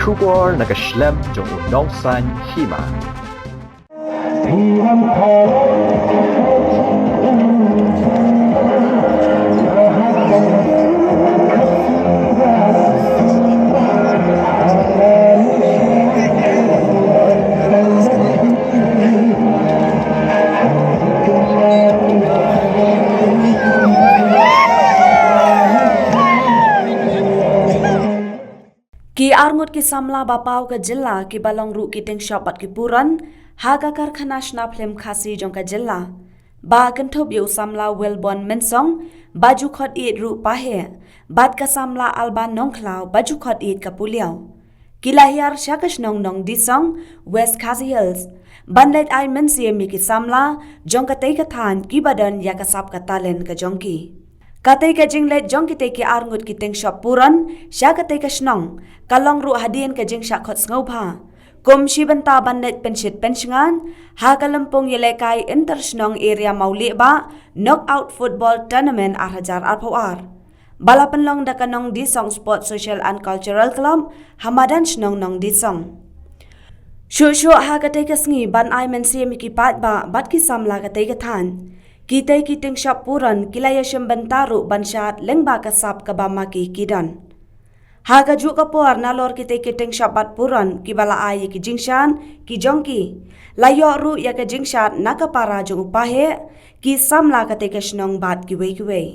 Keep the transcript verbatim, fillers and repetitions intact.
Khubor na ka shlem jong u nongsan hima. Ki arngut ki samla ba paw ka jylla kiba long ruh ki tyngshop bad ki puron ha ka karkhana shna phlim Khasi jong ka jylla, ba kynthup ïa u samla Wilbon Mynsong, ba ju khot ïeit ruh Paheh, bad ka samla Alba Nongkhlaw, ba ju khot ïeit ka Puliaw, ki la hiar sha ka shnong Nongdisong, West Khasi Hills, ban leit ai mynsiem ïa ki samla jong katei ka thaiñ kiba don ïa ka sap ka talent ka jong ki. Katei ka jingleit jong kitei ki arngut ki tyngshop puron sha katei ka shnong ka long ruh hadien ka jingshah khot sngewbha kum shi bynta ban leit pynshit pynshngaiñ ha ka lympung ïalehkai inter shnong area Mawlieh Bah Knockout Football Tournament ar hajar arphew ar, ba la pynlong da ka Nongdisong Sports Social and Cultural Club ha madan shnong Nongdisong. Shuh shuh ha katei ka sngi ban ai mynsiem ïa ki paidbah bad ki samla katei ka thaiñ, kitei ki tyngshop puron ki la ïashim bynta ruh ban shad lyngba ka sap kaba ma ki ki don. Ha kajuh ka por nalor kitei ki tyngshop bad puron kiba la ai ïa ki jingshad ki jong ki, la ïoh ruh ïa ka jingshad na ka para jong u Paheh, ki samla katei ka shnong bad kiwei kiwei.